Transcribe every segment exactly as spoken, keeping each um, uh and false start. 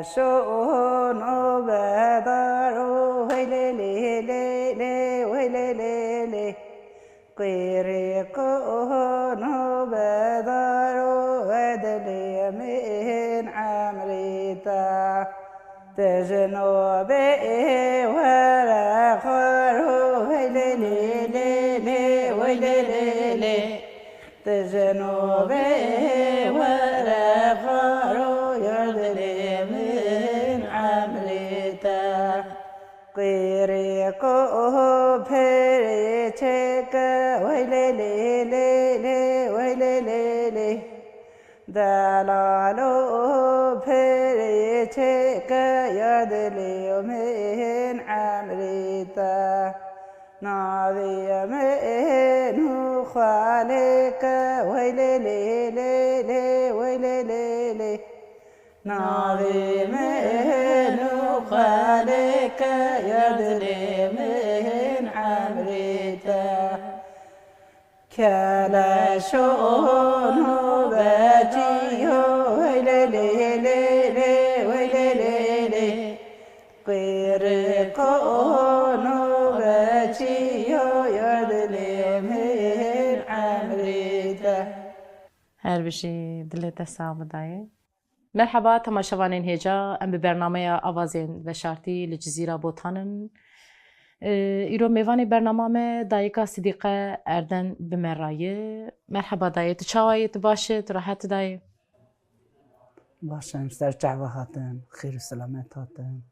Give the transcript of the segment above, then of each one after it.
Şono bedaro hey lê lê lê lê, hey lê lê lê. Qîrî qono bedaro we dilê min emrî te. Tijno bê were xwaro hey lê lê lê lê, hey lê lê lê. Tijno bê were xwaro ya dilê min emrî te. Qîrî qo pirê çêke, wey lê lê lê lê, wey lê lê lê. Delalo pirê çêke, ya dilê min emrî te. Navê min û xwalê ke, wey lê lê lê lê, wey lê lê lê. Navê min û xwalê ke, ya dilê min emrî te. Keleşo nobetî yo, wey lê lê lê lê, wey lê lê lê. Qîriko nobetî yo, ya dilê min emrî te. Her bijî, dilê te sax be dayê. Merheba temaşevanên hêja, em bi bernameya Avazên Veşartî li Cizîra Botan in. Îro mêvanê bernama me dayika Sidîqe Erden bi me re ye. Merheba dayê, tu çawa yî, tu baş î, tu rehet î dayê? Baş im, ser çava hatin, xêr û selamet hatin.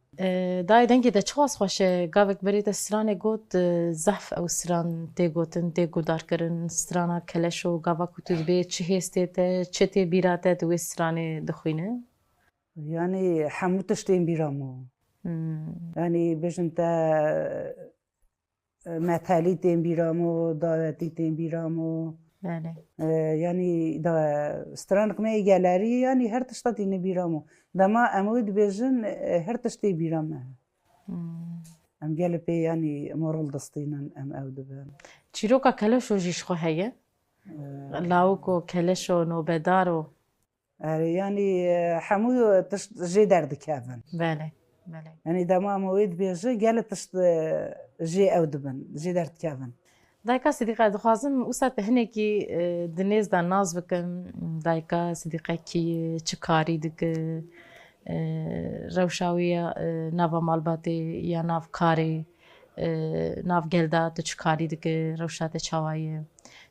Dayê, dengê te çiqas xweş e. Gavek berê te stranê got, e, zehf ew stran tê gotin, tê guhdarkirin. Strana Keleşo, gava ku tu dibê, çi hêz tê te, çi tê bîra te, tu wê stranê dixwîne? Yanî hemû tişt tên bîra min. Hmm. Yanî bêjin te, e, metelî tên bîra min, dawetî tên bîra min. Belê. E, yanî da stranek me yê gelerî, yanî her tişta tîne bîra min. Dema em wê dibêjin, e, her tişt tê bîra me. Hmm. Em gelê pê, yanî moral distînin, em ew dibin. Çîroka Keleşo jî ji xwe heye? E. Lawiko, Keleşo, Nobedaro. Erê, yanî, e, hemû tişt jê derdikevin. Belê, belê. Yanî dema em wê dibêje, gelê tişt, e, jê ew dibin, jê derdikevin. Dayika Sidîqe, dixwazim wisa te hinekî, e, di nêz de nas bikim. Dayika Sidîqe kî ye, çi karî dike, e, rewşa wî ya, e, nava malbatê ya nav karê, e, nav gel de tu çi karî dike, rewşa te çawa ye?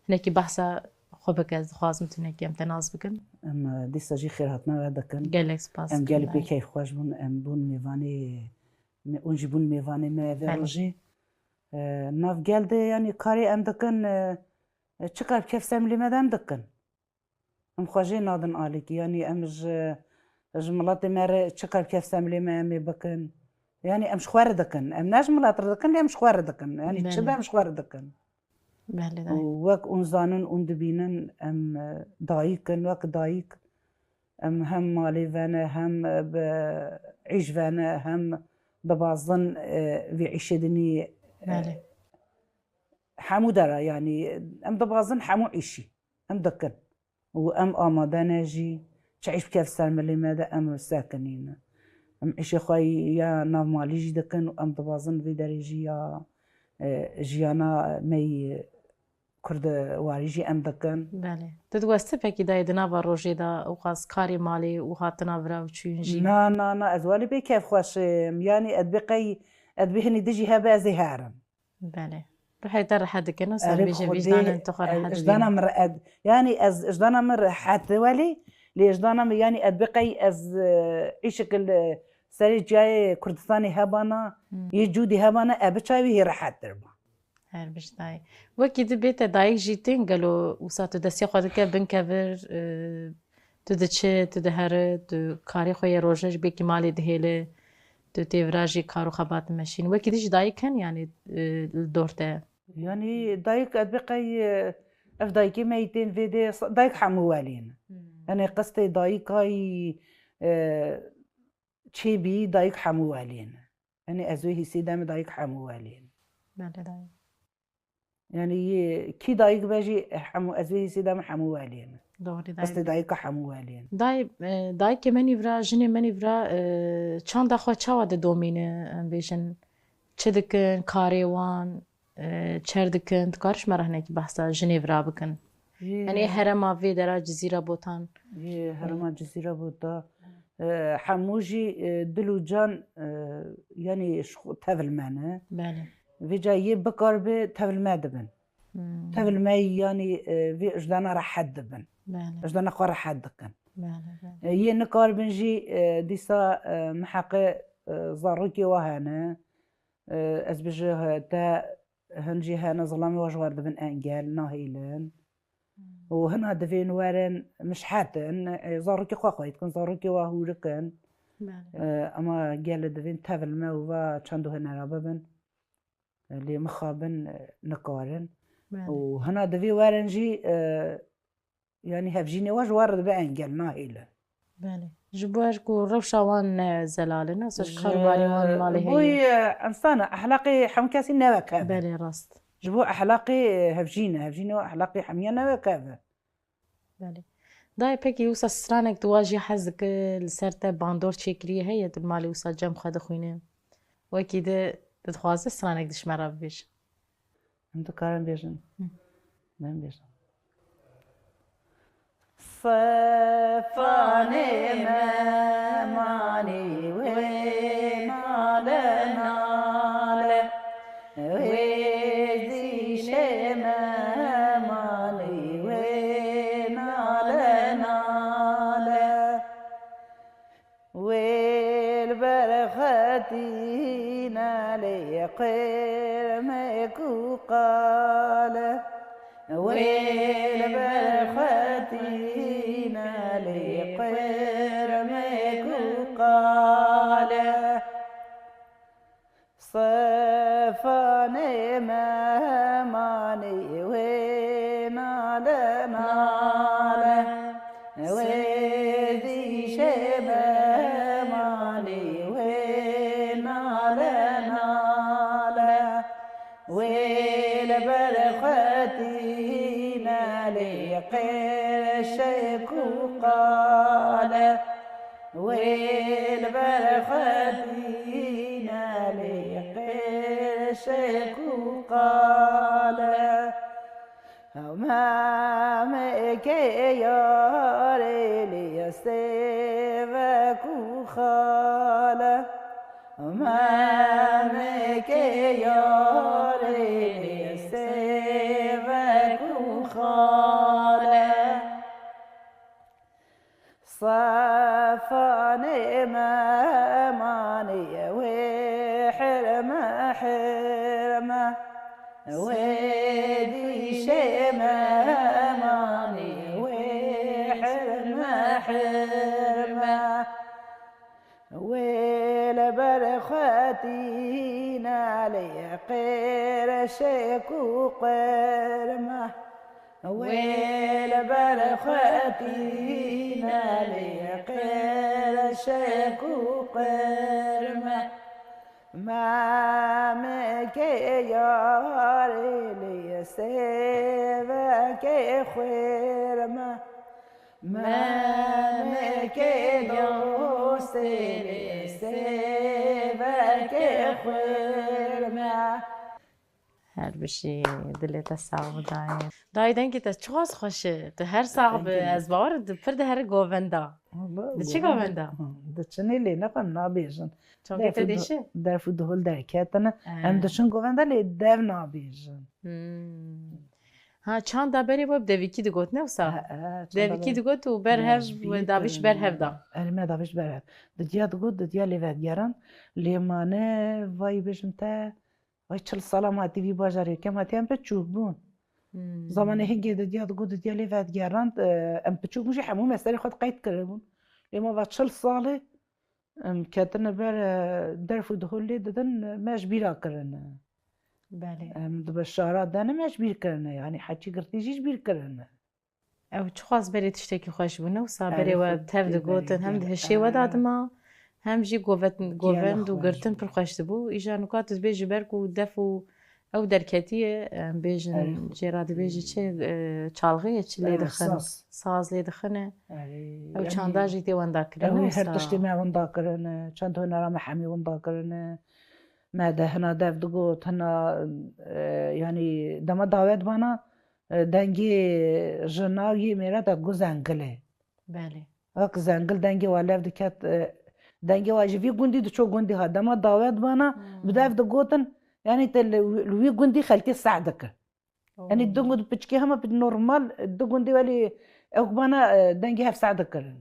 Hinekî behsa xwe bike, ez dixwazim tu hinekî em te nas bikin. Em, e, dîsa jî xêrhatina we dikin. Gelek spas dikim. Em gelî pê keyfxweş bûn, em bûn mêvanê me, hûn jî bûn mêvanê me vê rojê. E, nav gel de, yanî karê em dikin, e, e, çi kar bi kevsermilê me de em dikin. Em xwe jê nadin alîkî, yanî em ji, ji miletê me re çi kar bi kevsermilê me em ê bikin. Yanî em ji xwe re dikin. Em ne ji milet re dikin, lê em ji xwe re dikin. Yanî çi be em ji xwe re dikin. Belê, dayê. Û wek hûn zanin, hûn dibînin, em, e, dayik in, wek dayik em hem malê vene, hem, e, bi îş vene, hem dibazin, e, vî îşê dinî, e, hemû dera, yanî em dibazin hemû îşî em dikin. Û em amade ne jî, çi îş bikev ser milê me de em sekinîne. Em îşê xwe ya navmalî jî dikin û em dibazin vê derê jî ya, e, jiyana me yî kurdewarî jî em dikin. Belê. Tu diwestî pekî dayê di nava rojê de û qas karê malê û hatina vira û çûyîn jî? Na, na, na, ez welî pê keyfxweş im. Yanî ez dibê qey, ez dibê hinî dijî hebe ez ê herim. Belê. Ruhê te rehet dikin û ser bêje vîjdanên tu xwe rehet dikin. Ji dana min re-, ed-, yanî ez ji dana min rehet welê, lê ji dana min, yanî ez dibê qey ez, e, îşik li serê çiyayê Kurdistanê hebana, yê cûdî hebana, e, bi çay wî hê rehettir ba. Her bijî dayê. Wekî dibê te dayik jî tên gelo wisa tu destê xwe dike bin kevir, e, Tu diçi, tu dihere, tu karê xwe yê roje ji bêkî malê dihêle, tu tê vira jî kar û xebat dimeşîn. Wekî dî jî dayik hene, yanî, e, li dor te? Yanî dayik, ez dibê qey, e, ev dayikê me yî tên vê dê, dayik hemû welê ne. Hmm. Yanî qistê dayika yî, e, çêbî, dayik hemû welê ne. Yanî ez wê hîsê de me dayik hemû welê ne. Belê dayê. Yanî yê kî dayik be jî hemû, ez vê hîsê de me hemû welê ne. Doğru, dayê. Destê dayika hemû weliyên. Dayê, e, dayikê menî vira, jinê menî vira, e, çanda xwe çawa didomîne, em bêjin, çi dikin, karê wan, e, çer dikin, dikariş me re hinekî behsa jinê vira bikin. Yê. Yanî herema vê dera Cizîra Botan. Yê, herema Cizîra Bota. E, hemû jî, e, dil û can, e, yanî ji xwe tevil me ne. Belê. Vêca yê bikaribe tevil me dibin. Hmm. Tevil me yanî, e, vê ji dana rehet dibin. Belê. Ji dana xwe rehet dikin. Belê, belê. E, yê nikaribin jî, e, dîsa, e, miheqê, e, zarokê wa hene. E, ez bêjim, e, te hin jî hene zilamê wa ji war dibin engel, nahêlin. Hmm. Û hina divên werin mişhetin, e, zarokê xwe xwey dikin, zarokê wa hûrikin. Belê. E, ema gelê divên tevil me û va çend û hinera bibin. Lê mixabin, e, nikarin. Belê. Û hina divê werin jî, e, yanî hevjînê we ji wan re dibe engel, nahêlin. Belê. Ji bo her ku rewşa wan ne zelal e, ne? Ji xal barê wan malê heye. Ji bo, e, insana, ehlaqê hemû kesî ne wek hev e. Belê, rast. Ji bo ehlaqê, e, hevjîn e. Hevjînê we ehlaqê hemiya ne wek hev e. Belê. Dayê, pekî wisa stranek tu wa jî hez dike, li ser te bandor çêkiriye heye, tu li malê wisa cem xwe dixwîne. Wekî di, tu dixwaze stranek di ji me re bibêje. Em dikarin bêjin. Hı. Em bêjin. Sefanê me manî wê nale nale. Wê dîşê me manî wê nale nale. Wê li ber xwe tîne lê qirmek û qale. Wê li ber xwe tîne lê qirmek û qale. Sefanê me manî wê nale nale. Wê dîşê me manî wê nale nale. Wê li ber xwe tîne lê qirşek û qale. Wê li ber xwe tîne lê qirşek û qale. Ew memekê yarê lê sêvek û xale. Ew memekê yarê lê sêvek û xale. Sefanê me manî wê hirme hirme. Wê dîşê me manî wê hirme hirme. Wê li ber xwe tîne lê qirşek û qirme. Wê li ber xwe tîne lê qirşek û qirme. Memekê yarê lê sêvekê xwêrme. Memekê dostê lê sêvekê xwêrme. Her bijî, dilê te sax bidayê. Dayê, dengê te çiqas xweş e. Tu her sax bi. Dengê te. Ez bawer di pir dihere govenda. Walla, di çi govenda? Govenda? Hı, diçinê lê ne em nabêjin. Çavkê te dêşe? Derf û duhul derketine. He. Em diçin govenda lê dev nabêjin. Hmm. Ha, çanda berê we bi devikî digot, ne wisa? He, he, çanda berê. Devikî digot û berhev, davîş berhev da. Erê, me davîş berhev. Didiya digot, didiya lê vedigeran. Lê mane, vay bêjim te, vay çil sala me hatî vî bajarê, kem hatî em piçûk bûn. Hmm. Zamanê hingê didiya digot, didiya lê vedigerand, e, em piçûk bûn jî hemû me serê xwe diqeyd kiribûn. Lê me va çil salê, Em ketine ber, e, derf û dihol lê didin, me ji bîra kirine. Belê. Em dibe şara dene me ji bîr kirine. Yanî heçî girtî jî ji bîr kirine. Ew çiqas berê tiştekî xweş bû, ne wisa? Erê, berê we tev digotin, hem di hişê we de dima, hem jî govend, govend û girtin pir xweş dibû. Îja nuka tu dibêjî ber ku def û Ew derketiye, em bêjin, Erê. Jê re dibêjî çi, e, çalgê ye, çi lê Erê, dixin? Saz. Saz lê dixine. Erê, Ew yanî çanda jî tê wendakirin, ew ê her wisa? Tiştê me wenda kirine, çend hunera me hemî wenda kirine. Me de hina dev digot, hina, e, yanî dema dawet bana, e, dengê jina yê mêre de got zengilê. Belê. Wek zengil dengê wa lev diket, e, dengê wa ji vî gundî diço gundî ha. Dema dawet bana, Hmm. bi dev digotin, yanî te li, li wî gundî xelkê seh dike. Oo. Yanî du gund piçkî hema pi-, normal, du gundî welî ew bana, e, dengê hev seh dikirin.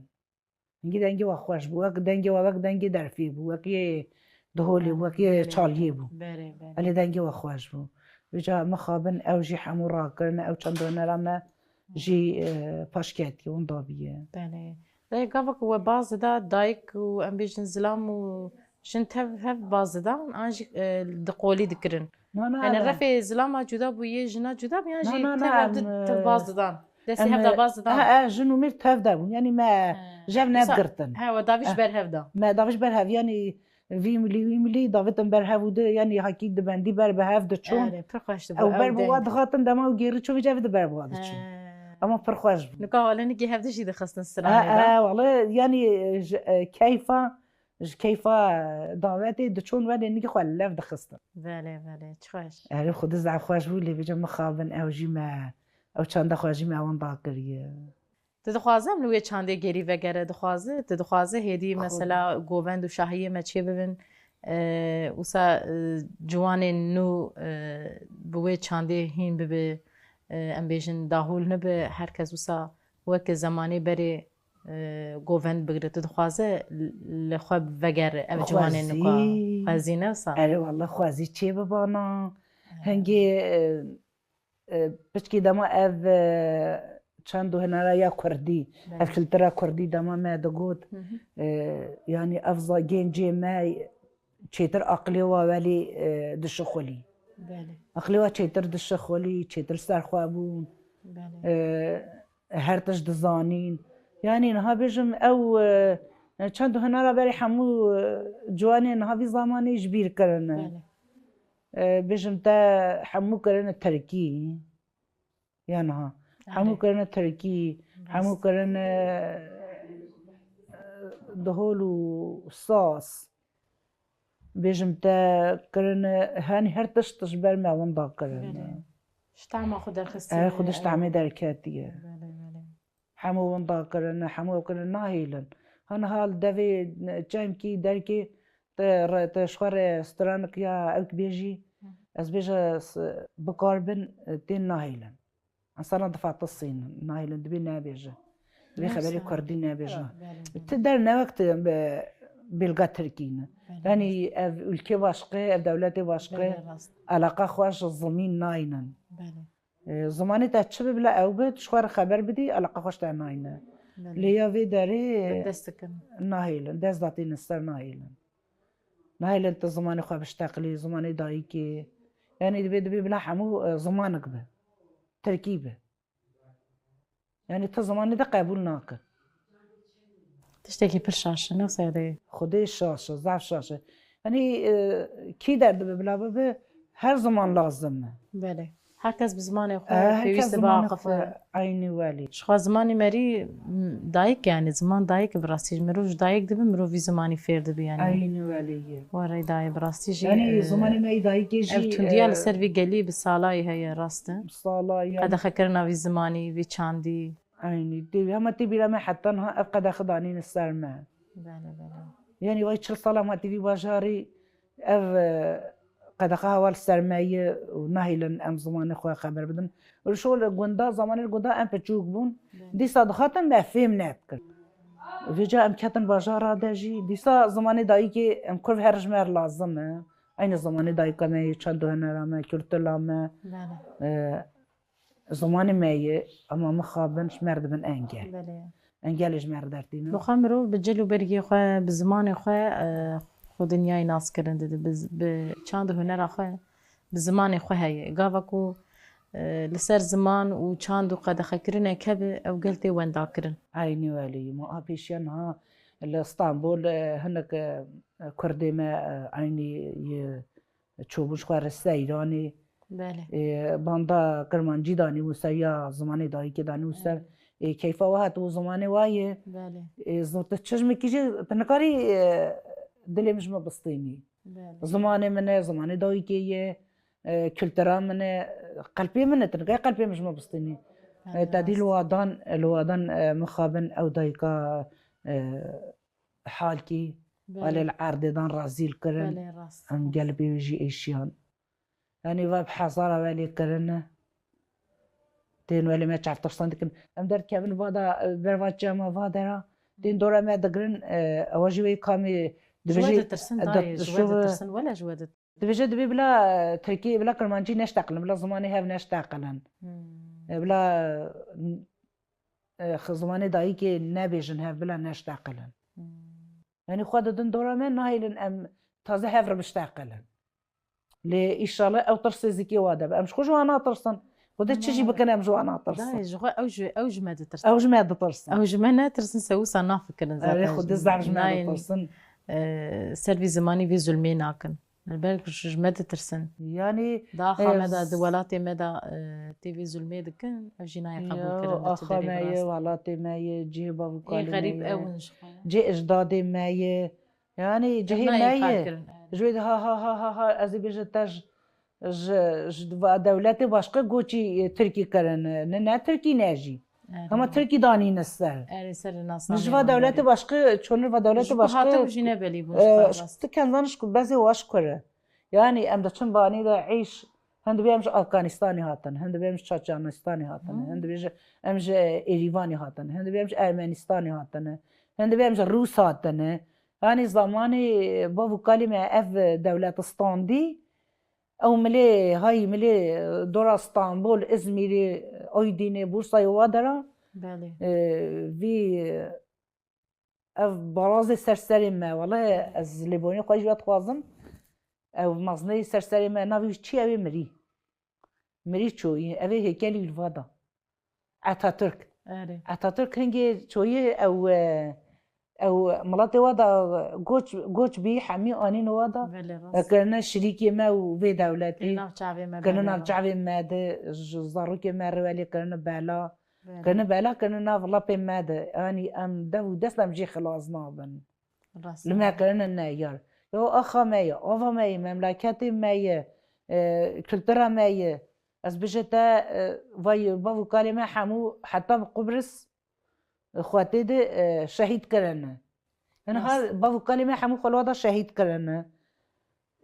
Hingî dengê wa xweş bû, wek dengê wa, wek dengê derfê bû, wek yê diholê bû, wek yê Belê. çaliyê bû. Belê, belê. Elê dengê wa xweş bû. Vêca mixabin ew jî hemû rakirine, ew çend hunera me jî, e, paşketî, winda bîye. Belê. Lê gava ku we baz dida, dayik û em bêjin zilam û jin tev hev baz didan, an jî, e, di qolî dikirin? Na, na, Yanî na. refê zilama cuda bû, yê jina cuda bû, yan Na, jî na, tev na, hev em, di, tev e, baz didan? Destê em, hev da e, baz didan? he, e, jin û mêr tev de bûn. Yanî me He. jev Wisa, nevgirtin. he, we davî ji Eh. ber hev da? Me davî ji ber hev, yanî vî milî, wî milî, davêtin ber hev û di, yanî hakî dibendî ber bi hev diçûn. Erê, pir xweş dibû Ew ew ber bi wa deng. dihatin, dema ew gêrî çû, vêca vê di ber bi wa diçûn. He. Ama pir xweş bû. Nika wele nikê hev di jî dixistin He, stranê de. he, wele, yanî, ji, e, keyfa, ji keyfa dawetê diçûn welê nikê xwe li lev dixistin. Belê, belê, çi xweş. Erê, xwe di zaf xweş bû, lê vêca mixabin ew jî me, ew çanda xwe jî me winda kiriye. Tu dixwaze em li wê çandê gerî vegere, dixwaze? Tu dixwaze hêdî Xwe- mesela govend û şahiyê me çê bibin, e, wisa, e, ciwanên nû, e, bi wê çandê hîn bibe, e, em bêjin dahûl nibe, her kes wisa weke zemanê berê, e, govend bigire. Tu dixwaze li xwe vegere ev ciwanên nû ka Xwezî. xwezî ne wisa? Erê, wele xwezî çê bibana. Hingê, e, e, piçkî dema ev, e, çand û hunera ya kurdî, Belê. ev kiltura kurdî dema me digot, Hı hı. e, yanî ev za-, gencê me çêtir aqilê wa welî, e, dişixulî. Belê. Aqilê wa çêtir dişixulî, çêtir serxwe bûn. Belê. E, her tişt dizanîn. Yanî niha bêjim ew, e, çand û hunera berê hemû, e, ciwanên niha vî zamanê ji bîr kirine. Belê. E, bêjim te hemû kirine tirkî. Ya niha. Hemû Erê. kirine tirkî, Rast. hemû kirine, e, dihol û saz. Bêjim te kirine, henî her tişt ji ber me winda kirine. Belê. Ji tahma xwe derxistiye. E, xwe di ji tahmê derketiye. Belê, belê. Hemû winda kirine, hemû ew kirine, nahêlin. Ha niha li devê çemkî derkê te re-, te ji xwe re stranik ya ewk bêjî, Hı. ez bêje s-, bikar bin, tên nahêlin. Insana difatisînin, nahêlin, dibê nebêje. Dibê Neyse. xeberê kurdî nebêje. Belê, belê. Ti der ne wek ti be-, bêlga tirkî ne. Belê, Yanî rast. ev ülke başqe, ev dewletê başqe, Belê, rast. eleqa xwe ji zimîn naynin. Belê. E, zimanê te çi bi bila ew bi, tu ji xwe re xeber bidî, eleqa xwe ji te nayne. Belê. Lê ya vê derê Dest dikin. nahêlin, dest datînin ser nahêlin. Nahêlin tu zimanê xwe bişteqilî, zimanê dayikê. Yanî dibê, dibê bila hemû, e, zimanek bi. Tirkî bi. Yanî tu zimanê de qebûl nake. Tiştekî pir şaş e, ne wisa dê? Xwedê şaş e, zaf şaş e. Yanî, e, kî derdibe bila bibe, her ziman lazim e. Belê. Her kes bi zimanê xwe E, her kes pêwîst dibe zimanê axife. xwe, eynî welî. Ji xwe zimanê me rî, m, dayik, yanî ziman dayik e bi rastî. Mirov ji dayik dibe, mirov vî zimanî fêr dibe yanî. Eynî welî ye. Were dayê bi rastî jî, Yanî e, zimanê me yî dayikê jî, ev tundiya e, li ser vî gelî bi salayî heye, rast e? Salayî, yanî Qedexekirina vî zimanî, vî çandî. Eynî. Tê, hema tê bîra me heta niha ev qedexe danîne ser me. Belê, belê. Yanî vay çil sala hema tê vî bajarî ev, e, qedexe hewa li ser me ye û nahêlin em zimanê xwe xeber bidin. Û li şol gunda, zamanê li gunda em piçûk bûn. Belê. Dîsa dihatin me fêm nedikin. Vêca em ketin bajara de jî. Dîsa zimanê dayikê em kurv her ji me re lazim e. Eynî zimanê dayika me ye, çand û hunera me, kultura me. Belê. E, Zimanê me ye, ama mixabin ji me re dibin engel. Belê. Engelê ji me re dertînin. Dixwe mirov bi cil û bergê xwe, bi zimanê xwe, e, xwe dinyayê nas kirin dide. Bi z-, bi çand û hunera xwe, bi zimanê xwe heye. Gava ku, e, li ser ziman û çand û qedexekirinek hebe, ew gel tê wendakirin. Eynî welî. Ma a pêşiya niha li Stenbol, e, hinek, e, kurdê me, e, eynî, e, çûbûn ji xwe re seyranê, Belê. Ê, banda kirmancî danî û ser ya zimanê dayikê danî û ser, ê, keyfa we hatibû zimanê wa yê. Belê. Ê, zor te çi ji min kî jî, te nikarî, e, dilê min ji min bistînî. Belê. Zimanê min e, zimanê dayikê ye, e, kultura min e, qelpê min e, te nikarî qelpê min ji min bistînî. E, te dî li wadan, li wadan, e, mixabin ew dayika, e, halkî, welê li erdê dan razî li kirin. Belê, rast. Em gel pê wê jî êşiyan. Yanî va bi hezara welê kirine. Tên welê me çavtirsan dikin. Em derdikevin va da, e, ber va çema va dera. Tên dora me digirin, e, ewa jî wê kamî Ji we ditirsin dayê, ji we ditirsin, wele ji we ditirsin. Dibêje dibê bila, e, tirkî, bila kirmancî neşteqilin, bila zimanê hev neşteqilin. Hmm. E, bila, e, xi-, zimanê dayikê nebêjin hev, bila neşteqilin. Hmm. Yanî xwe didin dora me, nahêlin em taze hev re bişteqilin. Lê îşallah ew tirsê zikê wa de be. Em ji xwe ji wan natirsin. Xwedê çi jî bikin em ji wan natirsin. Dayê, ji xwe ew ji, ew ji me ditirsin. Ew ji me ditirsin. Ew ji me netirsin, se wisa nafikirin zaten. Erê, Xwedê zaf ji me Nayên, ditirsin. e, ser vî zimanî vî zulmê nakin. Li ber ji, ji me ditirsin. Yanî, Daxa e, me de, di z- welatê me de, e, tê vî zulmê dikin, ev jî nayê qebûl Yo, kirin. axa me ye, welatê me ye, cihê bav û Ê kalê me xerîb ye. Ew in ji xwe. Cihê ecdadê me ye. Yanî cihê me Nayê ye. qal kirin. Ji wê de ha ha ha ha ha ez ê bêje te ji, ji, ji va dewletê başqe goçî, e, tirkî kirine. Ne, ne tirkî ne jî. Erê. Hema tirkî danîne ser. Erê ser Min nasanê ji va dewletê başqe, çonir va dewletê başqe. Hatim jî nebelî bûn E, ji xwe. Tu ken zan ji ku bezê wa ji kur e. Yanî em diçin banî de îş, hin dibê em ji Afganistanê hatin, hin dibê em ji Çeçenistanê hatin, Hmm. hin dibê ji, em ji Êrîvanê hatin, hin dibê em ji Ermenistanê hatin, hin dibê em ji Rûs hatin. Yanî zamanê bav û kalê me ev dewlet standî, ew milê, hay milê dora Stanbul, Îzmîrê, Aydînê, Bursayê wa dera, Belê. e, vî, ev barazê ser serê me, wele ez lêborînê xwe ji we dixwazim. Ev mezneyê ser serê me, navê wî çi ye? Ew ê mirî. Mirî çoyî, ev ê hêkelî li va da. Atatürk. Erê. Atatürk hingê çoyî ew, e, ew miletê wa da goç, goç bî, hemî anîn wa da. Belê, rast. E, kirine şirîkê me û vê dewletê. Ê nav çavê me Kirine belê, nav rast. Çavê me de, ji zarokê me re welê kirine bela. Belê. Kirine bela, kirine nav lapê me de. Yanî em dev û dest em jê xilas nabin. Rast. Li me kirine neyar. Yo axa me ye, ava me ye, memleketê me ye, e, kultura me ye. Ez bêje te, e, vay bav û kalê me hemû heta bi Qubris, e, xwetê de, e, şehîd kirine. Niha Rast. Bav û kalê me hemû xwe li wa da şehîd kirine.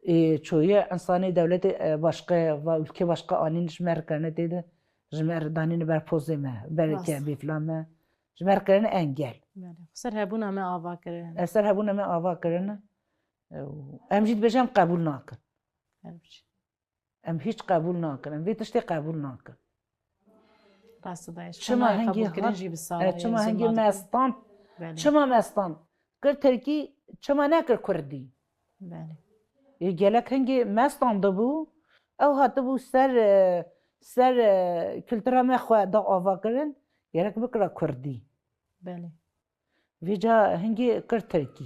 Ê, çoyê insanê dewletê, e, başqe, va ülke başqe anîn ji me re kirine tê de, ji me re danîne ber pozê me, ber Rast. kebê filan me, ji me re kirine engel. Belê. Ser hebûna me ava kirin. Ez ser hebûna me ava kirine. Ew, em jî dibêjin em qebûl nakin. Her biçî. Em hîç qebûl nakin. Em vê tiştê qebûl nakin. Rast e dayê. Çima Nayê hingê qebûl kirin hat, jî bi e, sala çima ye, hingê zulma me dikin. stand, Belê. Çima me stand? Kir tirkî, çima nekir kurdî? Belê. Ê, gelek hingê me standibû, ew hatibû ser, e, ser, e, kultura me xwe da ava kirin, gerek bikira kurdî. Belê. Vêca hingê kir tirkî.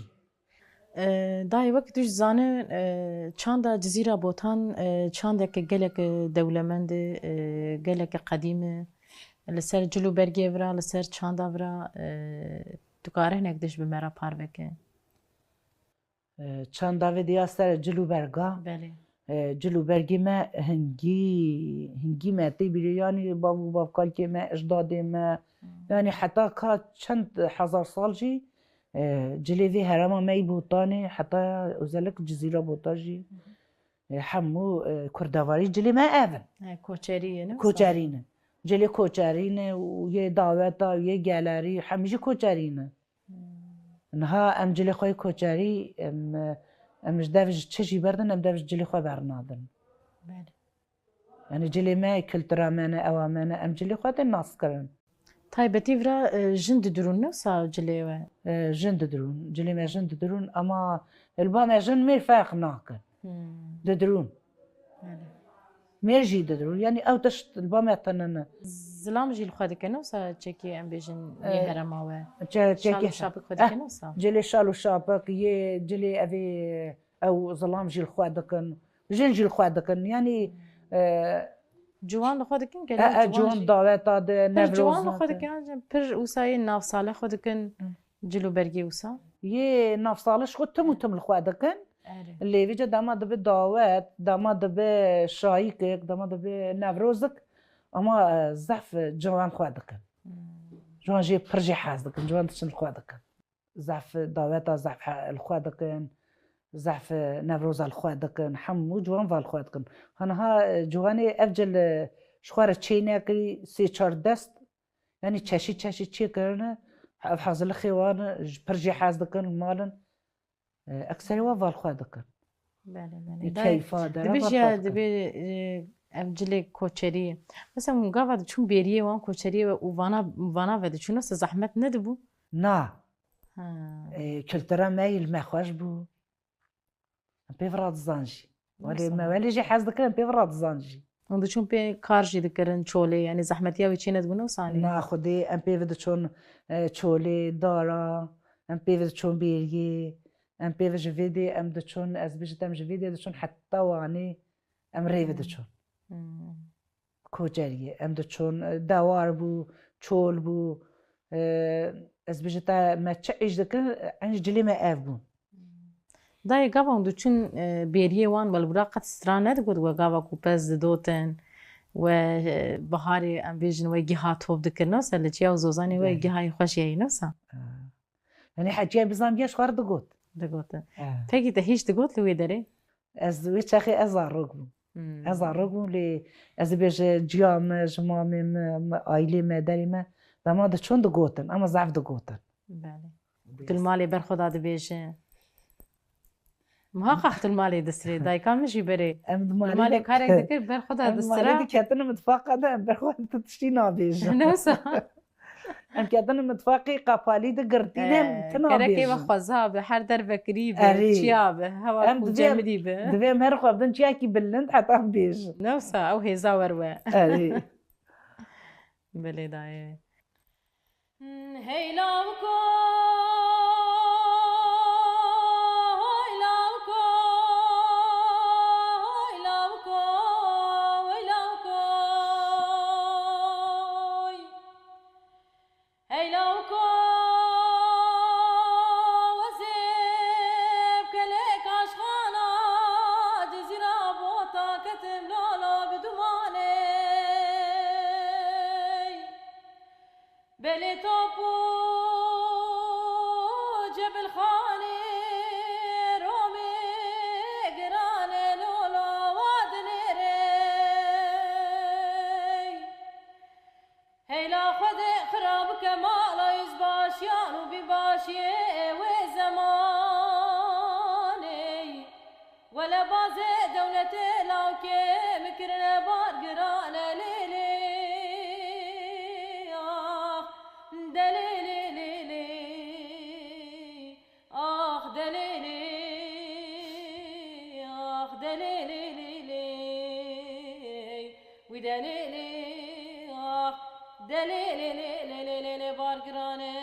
E, dayê, wek tu jî zane, e, çanda Cizîra Botan, e, çandeke geleke dewlemend e, e, geleke qedîm e. Li ser cil û bergê vira, li ser çanda vira, e, tu kare hinek tişt bi me re parve ke? E, çanda vê diya ser cil û berga. Belê. E, cil û bergê me hingî, hingî me tê bîrê, yanî bav û bavkalkê me, ecdadê me, yanî heta ka çend hezar sal jî, e, cilê vê herêma me yî Botanê, heta özellikle Cizîra Botan jî, e, hemû, e, kurdevarî cilê me ev in. He, koçerî ye, ne? Koçerî ne. Cilê koçerî ne û yê daweta û yê gelerî, hemî jî koçerî ne. Niha em cilê xwe yê koçerî, em, em ji dev ji çi jî berdin, em dev ji cilê xwe bernadin. Belê. Yanî cilê me, kultura me ne, ewa me ne, em cilê xwe tê nas kirin. Taybetî vira, e, jin didirûn, ne wisa cilê we? E, jin didirûn, cilê me jin didirûn, ama li ba me jin mêr ferq nakin. Hmm. Didirûn. Belê. Mêr jî didirûn. Yanî ew tişt li ba me tune ne. Zilam jî li xwe dike, ne wisa çekê em bêjin yê, e, herêma we? Çe-, çekê, şal û şapik xwe dike, eh, ne wisa? Cilê şal û şapik, yê cilê evê, ew zilam jî li xwe dikin. Jin jî li xwe dikin. Yanî, E, Ciwan li xwe dikin, e, gelek e, ciwan ciwan jî. Daweta de, Pir ciwan li Newroza xwe de. Dikin, ancî pir wisa yê navsale xwe dikin, Hı. Cil û bergê wisa. Yê navsale ji xwe tim û tim li xwe dikin. Erê. Lê vêca dema dibe dawet, dema dibe şayîkek, dema dibe Newrozik, ama, e, zehf ciwan xwe dikin. Hmm. Ciwan jê pir jê hez dikin, ciwan diçin li xwe dikin. Zehf daweta zehf he-, li xwe dikin, zehf Newroza li xwe dikin, hemû ciwan va li xwe dikin. Haniha, e, ciwanê ev cil, e, ji xwe re çê nekirî, sê çar dest, yanî çeşî çeşî çê kirine, ev hezilixê wan ji pir jê hez dikin, li malin, e, ekserê wan va li xwe dikin. Belê, belê. Ê, Dayê, keyfa de dibê va li jî xwe ya, dikin. Dibê, e, ev cilê koçerî. Mesela hûn gava diçûn bêriyê wan koçeriyê ve û vana, vana ve diçûn, wisa zehmet nedibû? Na. Ha. E, kultura me yî li me xweş bû. Em pê ve radizan jî. Welê Wisa. Me welê jî hez dikirin, em pê ve radizan jî. Hûn diçûn pê kar jî dikirin çolê, yanî zehmetiya wî çê nedibû, ne wisa anî? Na, xwedê em pê ve diçûn, e, çolê, dara, em pê ve diçûn bêriyê, em pê ve ji vê dê em diçûn, ez bêjim em ji vê dê diçûn heta Wanê, em rê ve Hmm. diçûn. Hmm. Koçeriyê. Em diçûn, e, dewar bû, çol bû. E, ez bêjim te me çi îş dikin, eynî cilê me ev bûn. Dayê, gava hûn diçûn, e, bêriyê wan, we li wira qet stran nedigot, we gava ku pez didotin, we, e, biharê em bêjin we giha top dikir, ne wisa, li çiya û zozanê we Belê. Gihayê xweş yayî, ne wisa? E. Yanî heciya bizan giya ji xwe re digot. Digotin. E. Pekî te hîç digot li wê derê? Ez wê çaxê ez zarok bûm. Hmm. Ez zarok bûm lê ez ê bêje ciya me, ji mamê me, me, aîlê me, derê me, dema diçûn digotin, ama zehf digotin. Belê. Tu li malê ber xwe da dibêje. Muhaqaq tu li malê distirê, dayika min jî berê. Em di Li malê malê de karek dikir, ber xwe da em di malê distira. Diketine mitfaqa de, em ber xwe tu tiştî nabêjin. Ne wisa? Em ketine mitfaqê qapalî de girtî de em Ee, ti gerekê nabêjin. Ve xweza be, her derve kirî be, Erê. Çiya be, hewa Em ku divê em, cemidî be. Divê em her xwe bidin çiyakî bilind heta em bêjin. Ne wisa, ew hêza wer we. Erê. Belê dayê. Hey lawko, hey lawko, hey lawko, hey lawko. Hey lawko, wezê bi kelek aşxana Cizîra bota ketim lala bi dumanê. Belê top û Cebilxanê Romê girane lola wa dinêrê. Heyla Xwedê xira bike mala yüzbaşiyan û binbaşiyê wê zemanê. Wele bazê dewletê lawkê min kirine bar girane lê lê. Ax, delê lê lê lê. Ax, delê lê, ax, delê lê lê lê. Wî delê lê, ax, delê lê lê lê lê lê lê bar girane.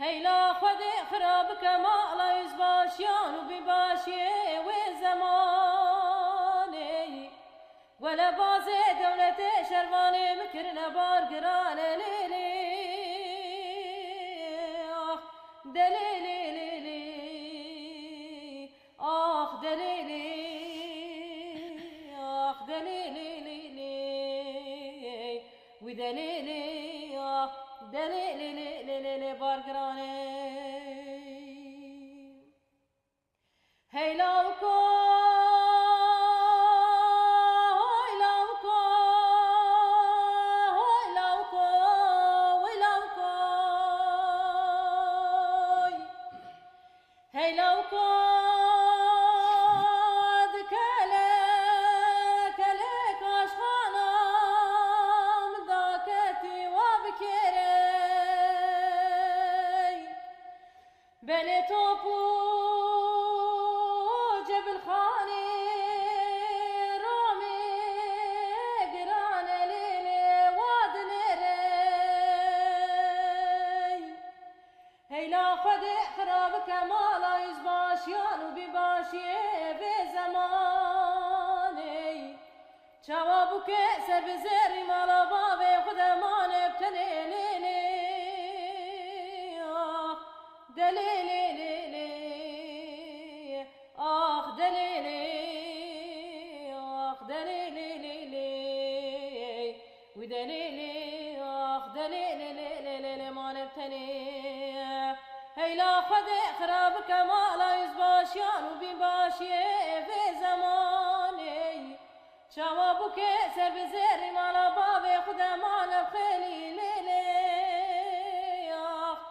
Heyla Xwedê xira bike mala yüzbaşiyan û binbaşiyê wê zemanê. Wele bazê dewletê şervanê min kirine bar girane lê lê. Ax, delê lê lê lê. Ax, delê lê. Ax, delê lê lê lê. Wî delê lê, ax, delê lê lê lê lê lê bar girane. Hey lawko, hey lawko, hey lawko, hey lawko. Hey lawko, di kele, kelek aşxana min daketî wa bikêrey. Belê top û Cebilxanê Romê girane lê lê wa dinêrey. Heyla Xwedê xira bike mala yüzbaşiyan û binbaşiyê vê zemanê. Çawa bûke ser bi zerrî mala bavê xwe de mane bi tenê lê lê. Ax delê lê lê lê. Ax delê lê. Ax delê lê lê lê. Wî delê lê. Ax delê lê lê lê lê lê mane bi tenê. Heyla Xwedê xira bike mala yüzbaşiyan û bînbaşiyê vê zemanê. Çawa bûke ser bi zerrî mala bavê xwe de mane bi xêlî lê lê. Ax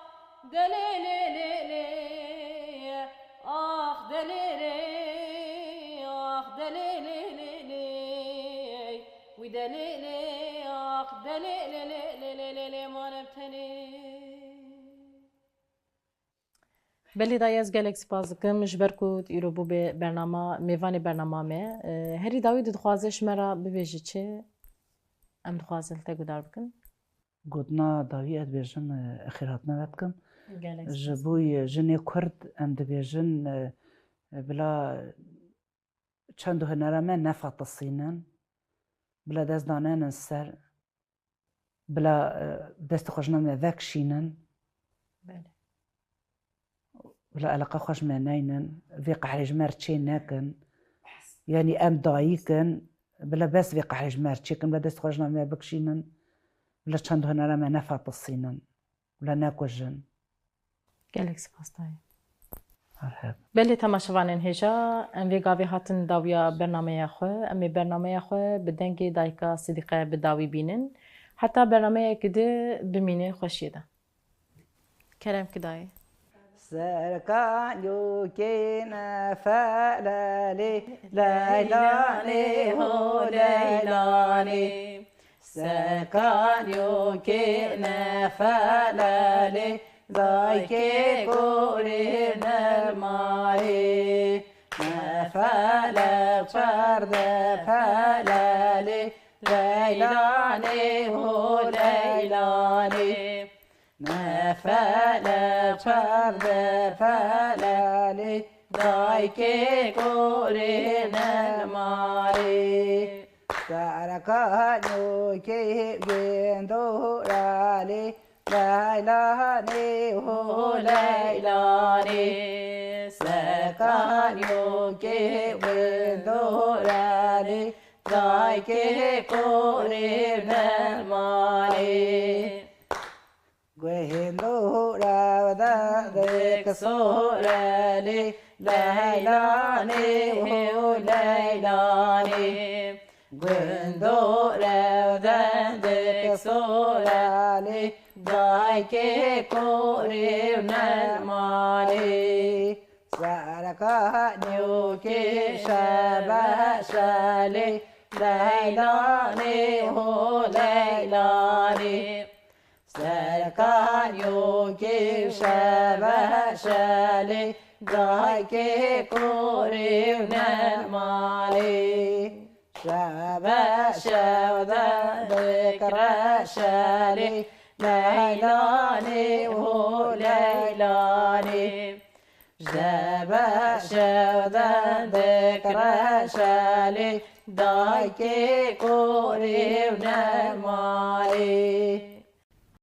delê lê lê lê. Ax delê lê. Ax delê lê lê lê. Wî delê lê. Ax delê lê lê lê lê lê lê mane bi tenê. Belê dayê, ez gelek spas dikim ji ber ku tu îro bûbê bernama, mêvanê bernama me. E, herî dawî tu dixwazê ji me re bibêjî çi? Em dixwazin li te guhdar bikin. Gotina dawî ez dibêjim, e, xêrhatina we dikim. Gelek Ji spas. Bo jinê Kurd em dibêjin, e, e, bila çend hunera me nefatisînin, bila dest danênin ser, bila, e, destê xwe ji nav me vekişînin. Belê. Bila eleqa xwe ji me neynin, vê qehrê ji me re çê nekin. Yanî em dayik in, bila bes vê qehrê ji me re çêkin, bila destê xwe ji nav me bikişînin, bila çend hunera me nefatisînin, bila nekujin. Gelek spas dayê. Merhaba. Belê temaşevanên hêja, em vê gavê hatin dawiya bernameya xwe. Em ê bernameya xwe bi dengê dayika Sidîqe bi dawî bînin. Heta bernameyekî di bimînin xweşiyê de. Kerem ki dayê. Serkaniyokê nefelelê, Leylanê ho Leylanê. Serkaniyokê nefelelê, dayikê korê nelmarê. Nefele çarde felelê, Leylanê ho Leylanê. Nefele çarde felelê, dayikê korê nelmarê. Serkaniyokê wendo ralê, Leylanê ho Leylanê. Serkaniyokê wendo ralê, dayikê korê nelmarê. Guhêndo rewde dik sorelê, Leylanê ho Leylanê. Guhêndo rewde dik sorelê, dayikê korê û nelmarê. Serkaniyokê şebe şelê, Leylanê ho Leylanê. Serkaniyokê şebe şelê, dayikê korê û nelmarê. Şebe şewde dik reşelê, Leylanê ho Leylanê. Şebe şewde dik reşelê, dayikê korê û nelmarê.